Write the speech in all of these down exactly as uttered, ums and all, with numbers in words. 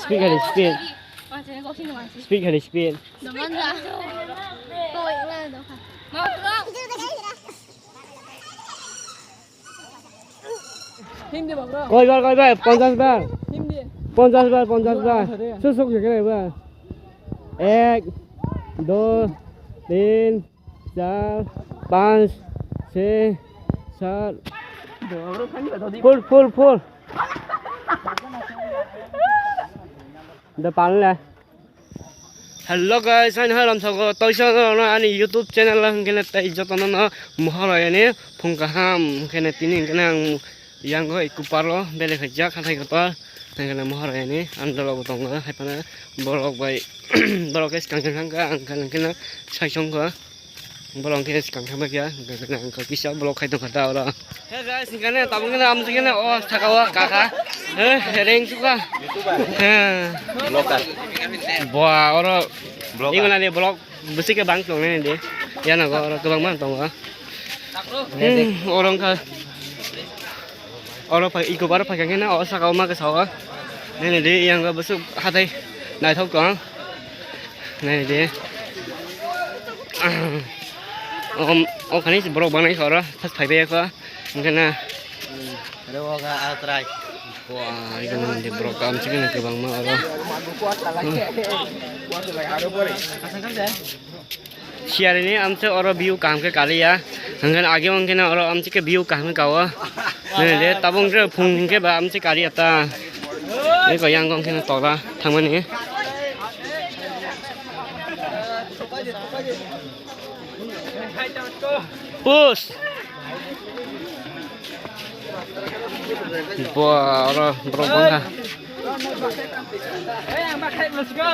Speed kali, speed. Speed kali, speed. Himdi ba, bro. Koi bar, koi bar? Ponchash bar. Himdi. Ponchash bar, ponchash bar. Bro, bro. Suk, suk, suk, suk, bro. Ek, do, tin, char, panch, chhe, sat. Full, full, full. Da pan le. Hello guys, ani hai lamsogo toisa no ani YouTube channel o hwnkhe tei jotono no mohor ani phung kaham hwnkhe tini hwnkhe ang yango ikuparo bele khaijak hathai kotor hwnkhe mohor ani andolo bo tongo hai phano borok bai borok khe swkang swkang kha ang khe sai songkha. Bolong khe swkang thangma khe, hwnkhe kisa bolong khai tongkha ta oro. Hey guys, hwnkhe tabuk khe amswk khe o saka o kakha. Hey, reng suka. Hey. Vlogger. Bua, oro. Vlogger. Ingna ni vlog bwswk khe bang tongnai di. Yana go oro kwbangma tongo. Hmm, oro wngkha. Oro phai, ikuparo phaikha khe na o saka o ma khe sao. Nini di, yang go bwswk hathai naithok tong. Nini di. O, o khani borok banai kha oro, phas phai bai kha. Hwnkhe na. Rewo ga atrai. Wah, iko nini di borok kam chikini kwbangma oro. Siarini amse oro view kaham khe kaliya. Hwnkhe age hwnkhe oro amse khe view kaham khe kao. Nini de tabung khe phung hwnkhe ba amse kaliya ta. Eko yang hwnkhe tola thangmani. Push. Bo oro borok bangkha. Hei, ang bakha, let's go.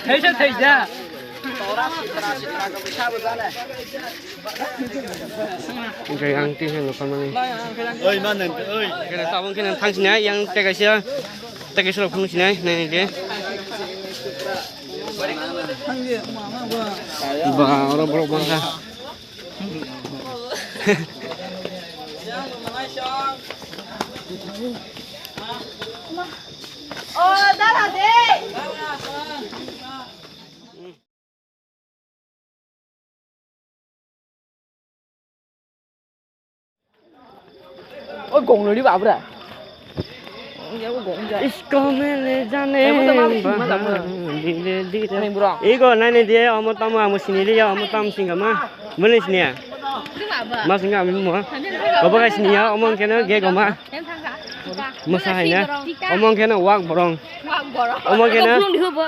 Hei, sa thai ja. Hwnkhe ang tisa nukharmani. Oi, man, oi. Kena tabung kena thang sinai, yang tekaisa, tekaisa rok phung sinai, nai de. Ba, oro borok bangkha. O gong lori ba bra. Isko mele jane. Ego nai ni de, omo tamo amo sini liya, omo tam singa ma. Mele sini ya. Ma singa ami mo. Obo ga sini ya, omo kena ge goma. Masa hai na. Omo kena wak borong. Omo kena,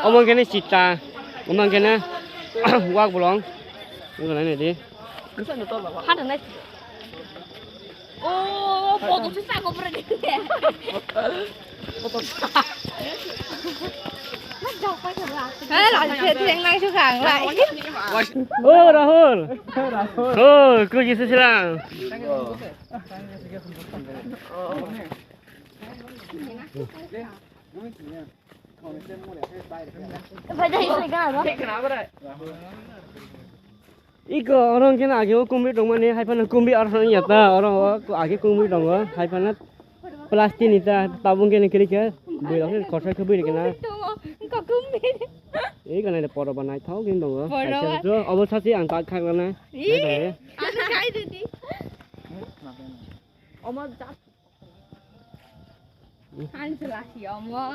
omo kena sita. Omo kena wak borong. Ego nai ni de. Hada nai. Oh, photo sisa ko pura dikhe. Photo sisa. Mas jauh pa jauh. Eh, lagi saya tiang nang suka nglai. Oh, Rahul. Oh, kuji sisilang. Iko oro hwnkhe no age o kumbi tongmani, hai phano kumbi aro phano yata, oro o age kumbi tongo, hai phano plastic ni ta tabuk hwnkhe no kwrwi khe bwrwi rok khe kothai khe bwrwi khe na. Iko nai poro bo naithok hwn tongo, kaisa hwnkhe obo sachi ang tak khak rwna. Ih, naithok khe. Ano kai didi. Omo jat. Ang se lasi omo.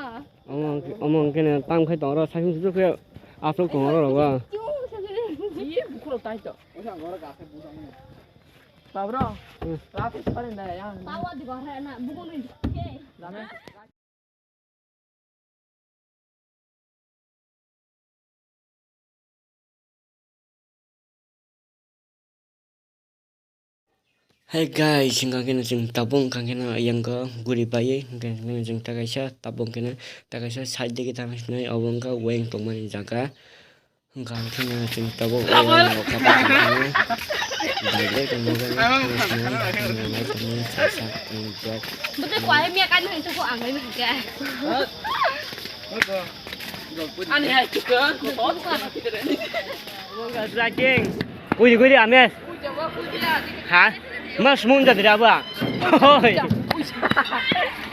Omo, omo hwnkhe no tam khai tong oro, sakhe susu khe aswk tong oro rogo. Iye bukhuro tai to. Babro. Hmm. Lati sare na ya. Tawa di gore na bukhuro ni. Lama. Hey guys, hwnkha khe no chwng tabuk wngkha khe no yang o guri bai, hwnkha khe no chwng ta kaisa tabuk khe no ta kaisa side digi thang sinai, obo wngkha weng tongmani jaga. Hwnkha khe no chwng tabuk o weng o kha ta khe no direct ang mobile no sinai, hwnkha nai tongmani sa sa tong jak. Bwtwi kwlai miya kani hwn tuku ang lai hwnkha. Ani hai tuku. Slacking. Kuidi kuidi ames. Ha? Mas mun jadi apa? Hoi.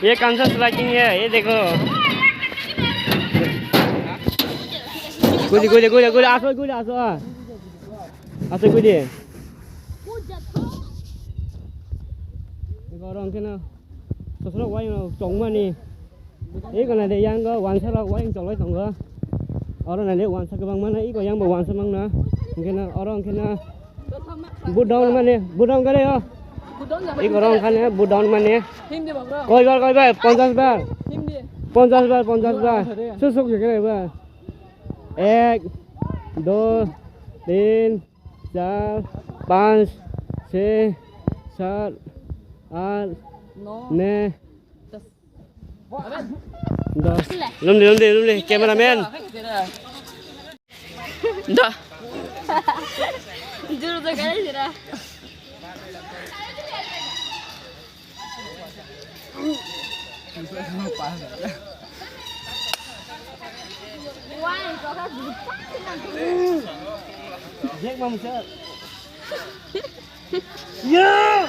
Ye kamsa slacking ye, ye dekho. Guli, guli, guli, guli, asoi, guli, asoi. Asoi, guli. Ego oro hwnkhe no sosro uayung rok chongmani. Ego naide yang go wansa rok uayung chongwi tongo. Oro naide wansa kwbangma no, ego yang bo wansa mangna. Hwnkhe no oro hwnkhe no. Budon mane, budon kare o. Iko rong khane budon mane. Hindi ba, bro? Koi bar, koi bar, ponchas bar. Hindi. Ponchas bar, ponchas bar. Suk, suk, suk, suk, suk. Ek, do, tin, char, panch, chhe, sat, aat, no, ne, dos. Lumdi, lumdi, lumdi, cameraman. Da. Juru da kare jira. Jack mam sir. Ya.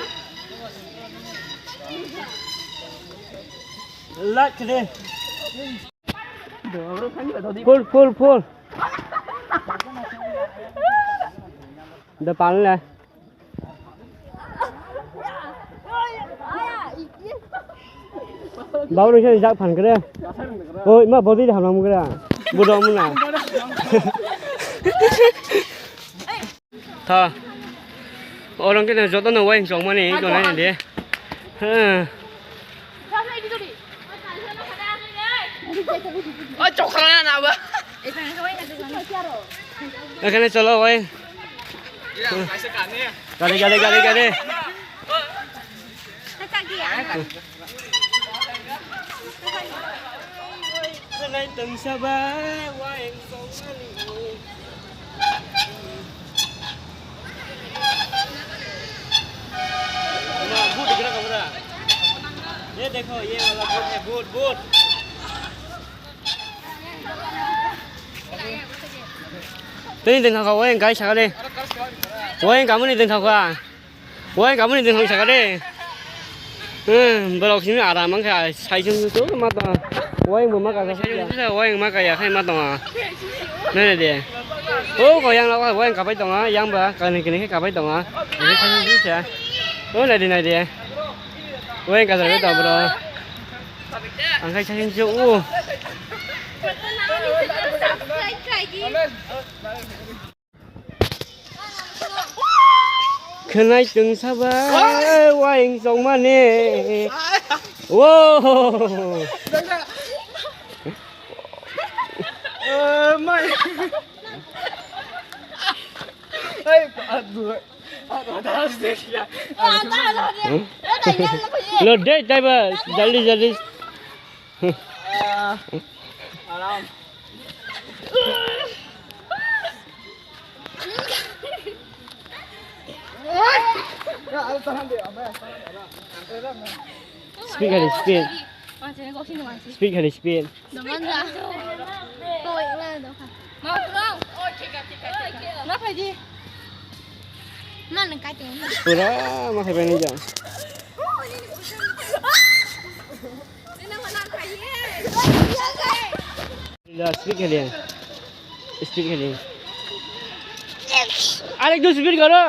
Light today. Full, full, full. Da pan le. Babu ni jak phan kre. Oi, ma bodi hamlam kre. Budom na. Tha. Orang kena joto no uayung chongmani, iko nai de. Ha. O chokra na na ba. Ekhane cholo uayung. Gari, gari, gari, gari. Khanai tongsa ba uayung chongmani. ये देखो, ये वाला भूत है, भूत, भूत। Tini tengkha kha, uayung kai saka de. Uayung kamuni tengkha kha. Uayung kamuni tengkha saka de. Hmm, borok simi aram wngkha, sai sung tu ma to. Uayung bo ma ka, uayung ma ka ya khai ma tongo. Nai de. O ko yang lo uayung kapai tongo, yang ba kani kini khai kapai tongo. Ini khai sung tu sa. O nai de, nai de. Uayung ka jagwi tongo bro. Ang khai saking se u. Khanai tongsa ba uayung chongmani. Wo. Eh, mai. Hey, aduh. Lo dai dai ba, jaldi jaldi. Aram. Speed kali speed. Speed kali speed. Pura ma khai bai ni jang. Speed kali. Speed kali. Arektu speed karo.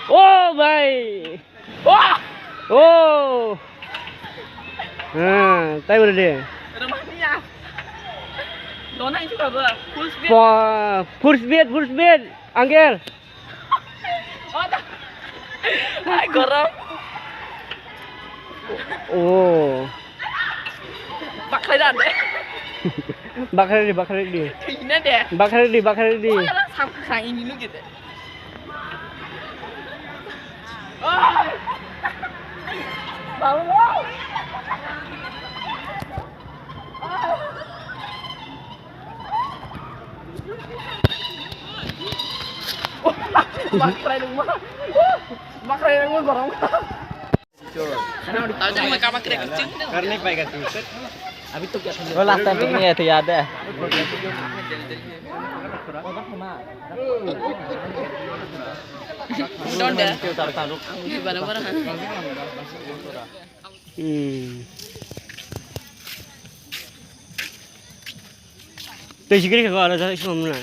Oh bhai. Wah! Oh! Ha, tai bole de. Romania. Dona itu apa? Full speed. Full speed, full speed, uncle. Oh, tak. Ai, gorong. Oh. Bakhai dan de. Bakhai di, bakhai di. Ini de. Bakhai di, bakhai di. Oh, sang, sang ini lu gitu. Makrai nungma. Makrai nungma gorong. Tahu jangan kamu kira kecil. Karena baik kan. Abhi to kya tha? Wo last time tumne aye the, yaad hai? Don't dare. Barabar hai. Hmm. Tei sikiri khe ko aro jai song na.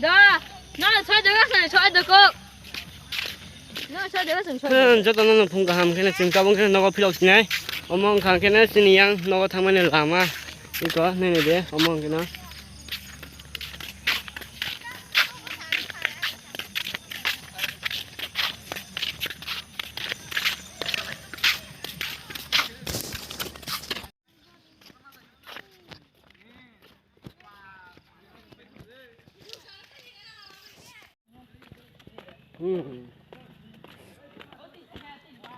Da, na soi jaga soi soi da ko. Na soi jaga soi soi. Joto no phung kaham khe chwng tabung khe nogo philok sinai. Omo wngkha khe chini yang nogo thangmani lama. Iko nini de omo wngkhe no.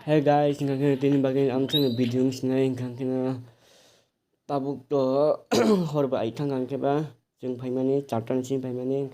Hey guys, hingkha khe tini bagwi ang chwngno video wng sinai hingkha khe no tabuk to hor bai thang khe ba chwng phaimani charta ni simi phaimani